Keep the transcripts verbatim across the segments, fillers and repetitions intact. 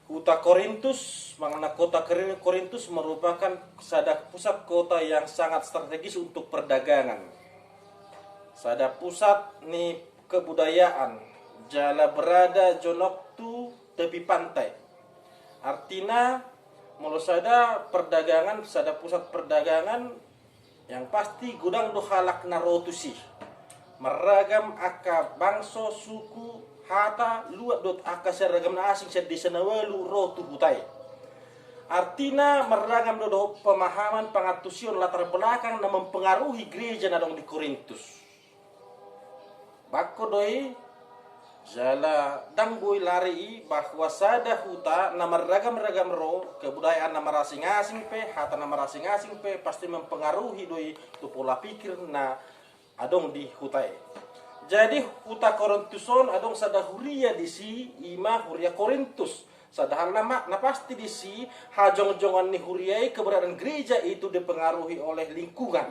Huta Korintus, manang kota Korin-, Korintus merupakan sada pusat kota yang sangat strategis untuk perdagangan. Sada pusat ni kebudayaan, jala berada jonok tu tepi pantai. Artina, molo sada perdagangan, sada pusat perdagangan, yang pasti godang do halak na ro tusi. Marragam angka bangso, suku, hata, luat dohot angka sian ragam na asing sian desa na ualu ro tu huta i. Artina marragam do dohot pemahaman, pangantusion, latar belakang na mempengaruhi gereja na adong di Korintus. Bangko do i, jala ndang boi lari i bahwa sada huta na marragam-ragam ro, kebudayaan na marasing-asing pe, hata na marasing-asing pe, pasti mempengaruhi do i tu pola pikir na adong di huta i. Jadi huta Korintus on adong sada huria disi, ima huria Korintus. Sada hal na ma-, na pasti disi, hajongjongan ni huria i, keberadaan gereja itu dipengaruhi oleh lingkungan.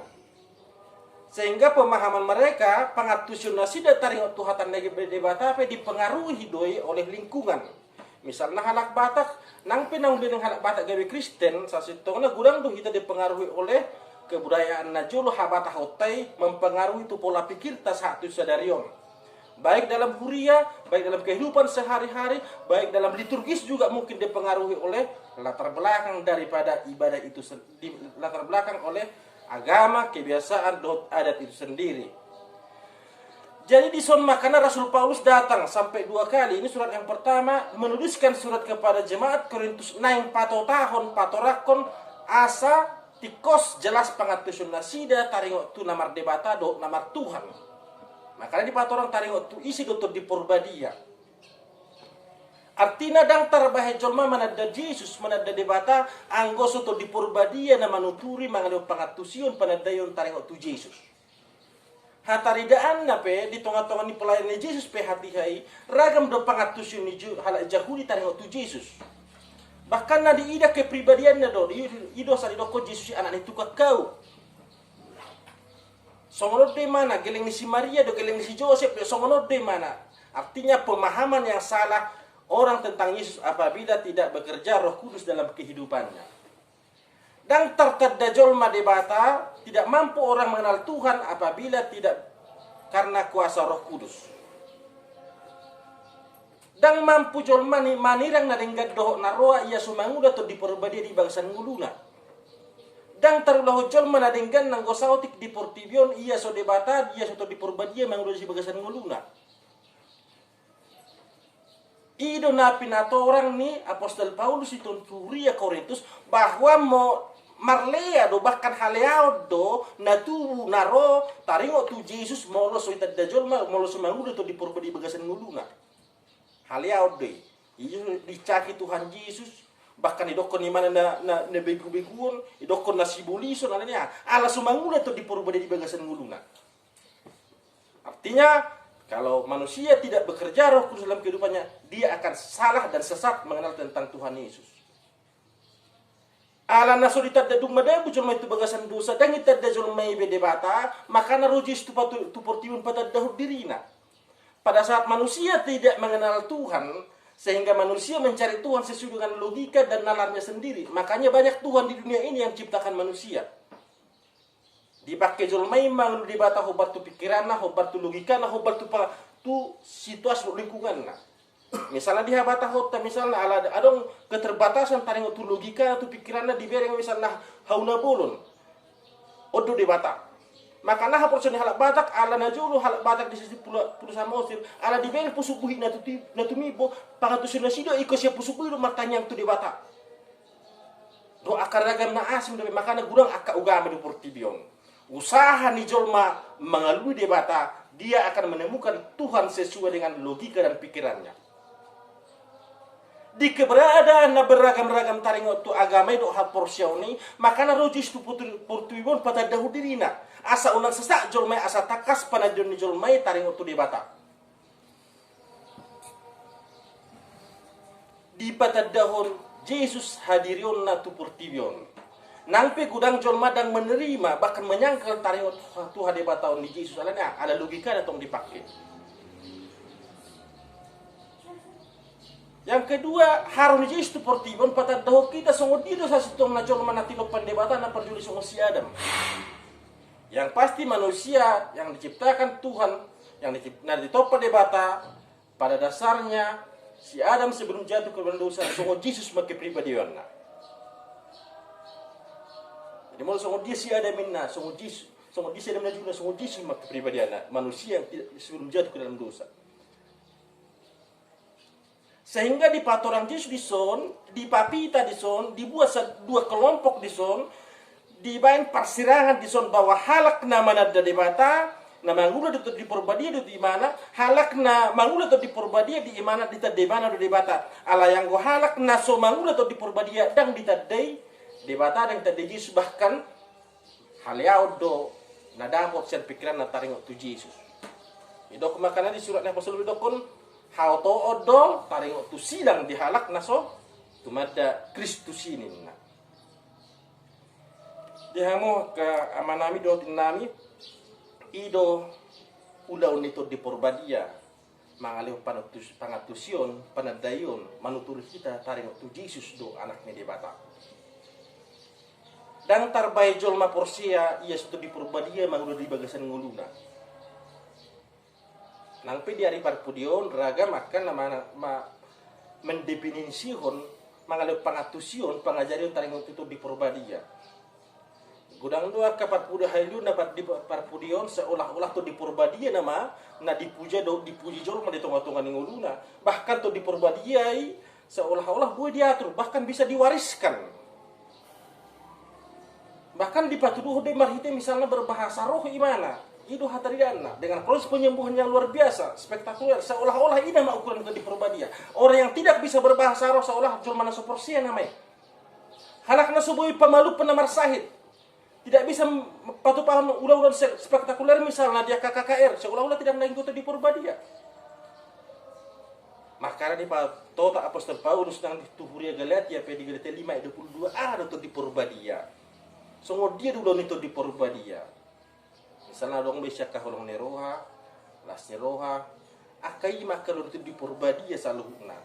Sehingga pemahaman mereka, pangantusion nasida taringot tu hata ni Debata pe dipengaruhi do i oleh lingkungan. Misalna halak Batak, nang pe naung leleng halak Batak gabe Kristen, sasintongna godang do hita dipengaruhi oleh kebudayaan na jolo habatahonta i, mempengaruhi tu pola pikirta sahat tu sadari on. Baik dalam huria, baik dalam kehidupan sehari-hari, baik dalam liturgis juga mungkin dipengaruhi oleh latar belakang daripada ibadah itu sen-, di, latar belakang oleh agama, kebiasaan, dohot adat itu sendiri. Jadi dison makana Rasul Paulus datang sampai dua kali. Ini surat yang pertama, menuliskan surat kepada jemaat Korintus naeng patotahon, patoranghon, asa tingkos jelas pangantusion nasida taringot tu na mardebata dohot na martuhan. Makana dipatorang taringot tu ise do Tondi Porbadia. Artina ndang tarbahen jolma mananda Jesus, mananda Debata, anggo so Tondi Porbadia na manuturi mangalehon pangantusion, panandaion taringot tu Jesus. Hataridaanna pe di tonga-tonga ni pelayanan ni Jesus pe hatiha i, ragam do pangantusion ni Ju-, halak Jahudi taringot tu Jesus. Bahkan na diida kepribadianna do, di, i do asa didokkon Jesus i anak ni tukang kayu. Songon on do imana, gelleng ni si Maria do, gelleng ni si Josep do, songon on do imana. Artinya pemahaman yang salah orang tentang Yesus apabila tidak bekerja Roh Kudus dalam kehidupannya. Ndang tartanda jolma Debata, tidak mampu orang mengenal Tuhan apabila tidak karena kuasa Roh Kudus. Ndang mampu jolma ni manirang na denggan dohot na roa ia so mangula Tondi Porbadia di bagasan ngoluna. Ndang tarulahon jolma na denggan nanggo saotik di portibi on ia so Debata, ia so Tondi Porbadia mangula di bagasan ngoluna. I do na pinatorang ni apostel Paulus i tu huria Korintus, bahwa mo-, marlea do, bahkan haleaon do na tubu, na ro taringot tu Jesus molo so ditanda jolma, molo so mangula Tondi Porbadia di bagasan ngoluna. Haleaon do i. I do dicaci Tuhan Jesus, bahkan didokkon imana na, na, na begu-beguon, didokkon na sibolison, alani aha? Ala so mangula Tondi Porbadia di bagasan ngoluna. Artinya, kalau manusia tidak bekerja Roh Kudus dalam kehidupannya, dia akan salah dan sesat mengenal tentang Tuhan Yesus. Ala na so ditanda dung madabu jolma i tu bagasan dosa, ndang itanda jolma i be Debata, makana ro Jesus tu patu-, tu portibi on patandahon dirina. Pada saat manusia tidak mengenal Tuhan, sehingga manusia mencari Tuhan sesuai dengan logika dan nalarnya sendiri. Makanya banyak tuhan di dunia ini yang ciptakan manusia. Dipake jolma i mangolu Debata hombar tu pikiranna, hombar tu logikana, hombar tu pa-, tu situasi dohot lingkunganna. Misalna di habatahonta, misalna ala adong keterbatasan taringot tu logika, tu pikiranna, dibereng misalna hau na bolon. On do Debata. Makana haporseaon ni halak Batak, ala na jolo halak Batak di sisi pula, pulu Samosir, ala dibereng pusuk buhit na tu ti-, na tumimbo, pangantusion nasida ingkon sian pusuk buhit do martangiang tu Debata. Dohot angka ragam na asing dope, makana godang angka ugama di portibi on. Usaha ni jolma mangalului Debata, dia akan menemukan Tuhan sesuai dengan logika dan pikirannya. Di keberadaan na beragam-ragam taringot tu agama i dohot haporseaon i, makana ro Jesus tu portu-, portibi on patandahon dirina. Asa unang sesat jolma i, asa tangkas panandaion ni jolma i taringot tu Debata. Dipatandahon Jesus hadirionna tu portibi on. Nang pe godang jolma ndang menerima, bahkan menyangkal taringot tu hadebataon ni Jesus, alani aha? Ala logikana tong dipake. Yang kedua, haru ni Jesus tu portibi on patandahon hita songon dia do sasintongna jolma na tinompa ni Debata na parjolo songon si Adam. Yang pasti manusia yang diciptakan Tuhan, yang dicip-, na ditompa Debata, pada dasarnya si Adam sebelum jatuh ke dalam dosa, songon Jesus ma kepribadianna. Jadi molo songon dia si Adam inna, songon Jesus, songon dia si Adam na jumlah, songon Jesus ma kepribadianna, manusia yang tidak, sebelum jatuh ke dalam dosa. Sehingga dipatorang Jesus dison, dipapita dison, dibuat sa-, dua kelompok dison, dibaen parsirangan dison bahwa halak na mananda Debata, na mangula do Tondi Porbadia do di imana, halak na mangula Tondi Porbadia di imana, ditanda imana do Debata. Alai anggo halak na so mangula Tondi Porbadia ndang ditandai Debata, ndang ditandai Jesus, bahkan haleaon do na dapot sian pingkiranna taringot tu Jesus. Didok makana di surat ni Apostel didokkon, haotoon do taringot tu silang di halak na so tumanda Kristus i ninna. Di hamu angka amanami dohot innami, i do ulaon ni Tondi Porbadia. Mangalehon panantus-, pangantusion, panandaion, manuturi hita taringot tu Jesus do Anak ni Debata. Ndang tarbahen jolma porsea ia so Tondi Porbadia mangula di bagasan ngoluna. Nang pe di ari parpudi on ragam angka na ma-, ma-, mendefinision, mangalehon pangantusion, pangajarion taringot tu Tondi Porbadia. Godang do angka parpudi haliluon na par-, di par-, parpudi on seolah-olah Tondi Porbadia nama na dipuja do, dipuji jolma di tonga-tonga ni ngoluna. Bahkan Tondi Porbadia i seolah-olah boi diatur, bahkan bisa diwariskan. Bahkan dipatuduhon do i marhite misalna berbahasa roh imana. I do hataridanna dengan proses penyembuhan yang luar biasa, spektakuler, seolah-olah i nama ukuran Tondi Porbadia. Orang yang tidak bisa berbahasa roh seolah jolma na so porsea nama i. Halak na so boi pamalumhon na marsahit. Tidak bisa m-, patupahon ulaon-ulaon se-, spektakuler misalna di angka K K R, seolah-olah tidak naeng do Tondi Porbadia. Makana dipatota Apostel Paulus nang di tu huria Galatia pe di Galatia lima ayat dua puluh dua, aha do Tondi Porbadia. Songon dia do ulaon ni Tondi Porbadia. Misalna adong be sian haholongan ni roha, las ni roha, angka i ma angka ulaon ni Tondi Porbadia saluhutna.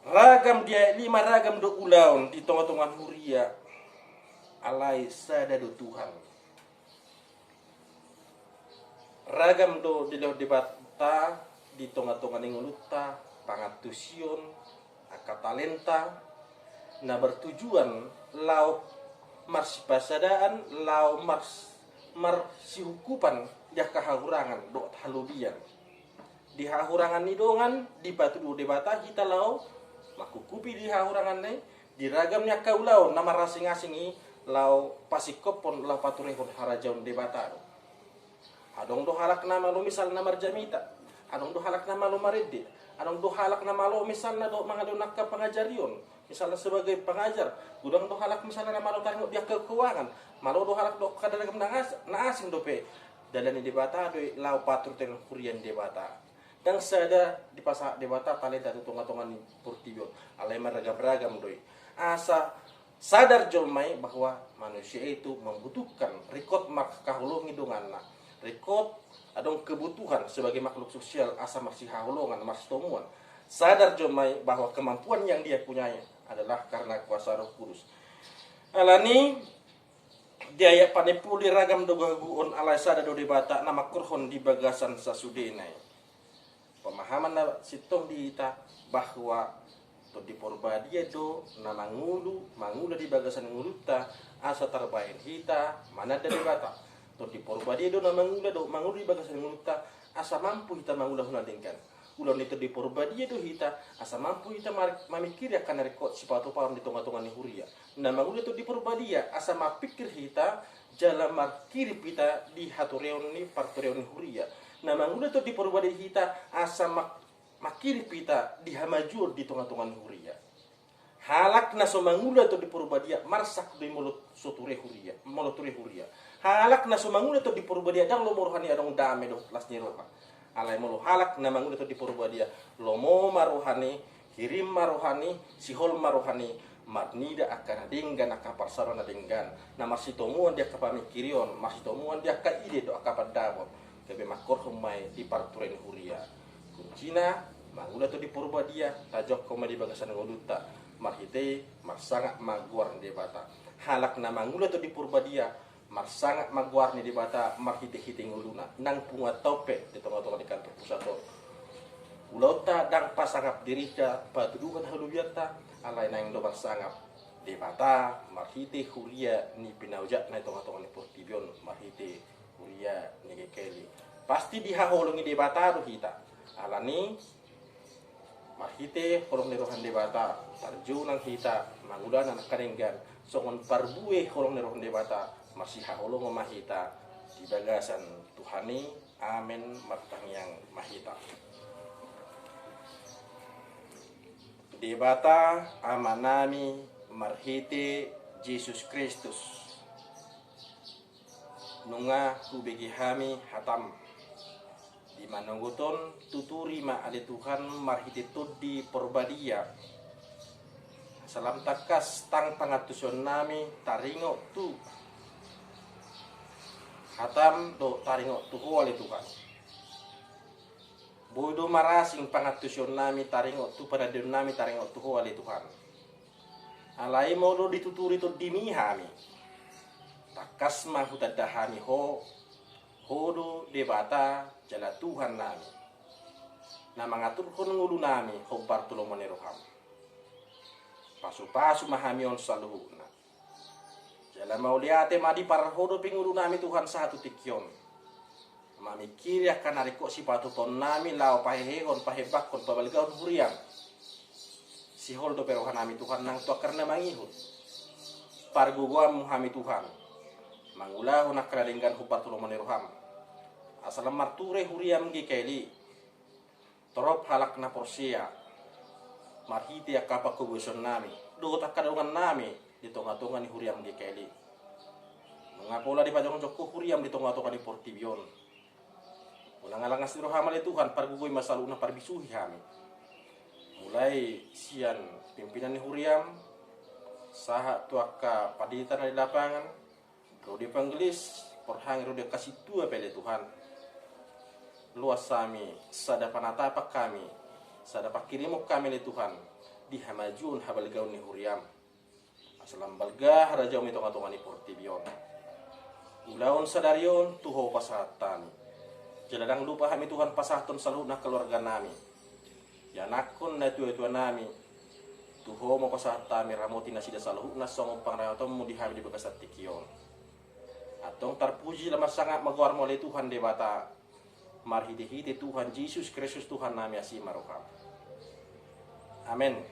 Ragam di ayat lima, ragam do ulaon di tonga-tonga ni huria, alai sada do Tuhan. Ragam do dilehon Debata di tonga-tonga ni ngolunta, pangantusion, angka talenta, na bertujuan laho marsipasadaan, laho mars-, marsihukupan di angka hahurangan dohot halobian. Di hahurangan ni dongan dipatudu Debata hita laho manghukupi di hahurangan i, di ragam ni angka ulaon na marasing-asing i laho pasingkophon, laho paturehon harajaon Debata do. Adong do halak na malo misalna marjamita, adong do halak na malo marende, adong do halak na malo misalna do mangalehon angka pangajarion, misalna sebagai pangajar, godang do halak misalna na malo taringot di angka keuangan, malo do halak do angka ragam na as-, na asing dope. Dalan ni Debata do i laho paturehon huria ni Debata. Ndang sada dipasahat Debata talenta tu tonga-tonga ni portibi on, alai marragam-ragam do i. Asa sadar jolma i bahwa manusia itu membutuhkan, ringkot marhaholongi donganna. Ringkot adong kebutuhan sebagai makhluk sosial asa marsihaholongan, marsitomuan. Sadar jolma i bahwa kemampuan yang dia punyai adalah karena kuasa Roh Kudus. Alani di ayat paning pulu i, ragam do gogo-gogoon, alai sada do Debata na mangkorhon di bagasan sasudena i. Pemahaman na sintong di hita bahwa Tondi Porbadia do na mangulu, mangula di bagasan ngolunta, asa tarbahen hita mananda Debata. Tondi Porbadia do na mangula do, mangula di bagasan ngolunta, asa mampu hita mangulahon na denggan. Ulaon ni Tondi Porbadia do hita, asa mampu hita mar-, mamingkiri angka na ringkot sipatupaon di tonga-tonga ni huria. Na mangula Tondi Porbadia, asa marpingkir hita, jala marhirip hita di hatureon ni partureon ni huria. Na mangula Tondi Porbadia hita, asa ma-, marhirip hita di hamajuon di tonga-tonga ni huria. Halak na so mangula Tondi Porbadia, marsak do i molo so ture huria, molo ture huria. Halak na so mangula Tondi Porbadia, ndang lomo rohana i adong dame dohot las ni roha. Alai molo halak na mangula Tondi Porbadia, lomo ma rohana i, hirim ma rohana i, sihol ma rohana i, marnida angka na denggan, angka parsaoran na denggan, na marsitomuan di angka pamingkirion, marsitomuan di angka ide dohot angka pandapot, gabe mangkorhon ma i di partureon ni huria. Kuncina, mangula Tondi Porbadia, tajongkon ma di bagasan ngolunta, marhite marsangap ma goar ni Debata. Halak na mangula Tondi Porbadia, marsangap ma goar ni Debata marhitehite ngoluna, nang punguanta on pe di tongatonga ni kantor pusat on. Ulaonta ndang pasangap dirinta patuduhon halobianta, alai naeng do marsangap Debata marhite huria ni pinaojak na di tongatonga ni portibi on, marhite huria ni G K L I. Pasti dihaholongi Debata do hita. Alani marhite holong ni roha ni Debata, tarjou nang hita mangulahon angka denggan songon parbue holong ni roha ni Debata, marsihaholongon ma hita di bagasan Tuhan i. Amen. Martangiang ma hita. Debata Amanami marhite Jesus Kristus, nunga hubege hami hatam. Di manogot on tuturi ma ale Tuhan marhite Tondi Porbadia. Asa lam tangkas tang pangantusionnami taringot tu hatam dohot taringot tu Ho ale Tuhan. Boi do marasing pangantusionnami taringot tu panandaionnami taringot tu Ho ale Tuhan. Alai molo dituturi Tondimi hami, tangkas ma hutanda hami Ho, Ho do Debata jala Tuhannami, na mangaturhon ngolunami hombar tu lomo ni roham. Pasupasu ma hami on saluhutna. Jala mauliate ma diparhot Ho dope ngolunami Tuhan sahat tu tingki on. Mamingkiri angka na ringkot sipatupaonnami laho pahehehon, pahembangkon, pabalgahon huriam. Sihol dope rohanami Tuhan nang tu angka na mangihut. Pargogoanmu hami Tuhan mangulahon angka na denggan hombar tu lomo ni roham. Asa lam marture huriam G K L I. Torop halak na porsea marhite angka pangkobasaonnami dohot angka dongannami di tongatonga ni huriam G K L I. Nunga pola dipajongjong Ho huriam di tongatonga ni portibi on. Unang alangas ni roham ale Tuhan, pargogoi ma saluhutna, parbisuhi hami. Mulai sian pimpinan ni huriam sahat tu angka pandita na di lapangan, ro di panggelis, parhang ro di angka sintua pe ale Tuhan. Loas hami, sada panatapan hami, sada panghirimon hami ale Tuhan, di hamajuon habalgaon ni huriam. Asa lam balga harajaon i di tongatonga ni portibi on. Ulaon sadari on tu Ho pasahat hami. Jala ndang lupa hami Tuhan pasahathon saluhutna keluarganami. Ianakhon natuatuanami tu Ho ma pasahat hami, ramoti nasida saluhutna songon pangramotonmu di hami di bagasan tingki on. Antong tarpuji jala marsangap ma goarmu ale Tuhan Debata, marhitehite Tuhan Jesus Kristus Tuhannami, asi ma roham. Amen.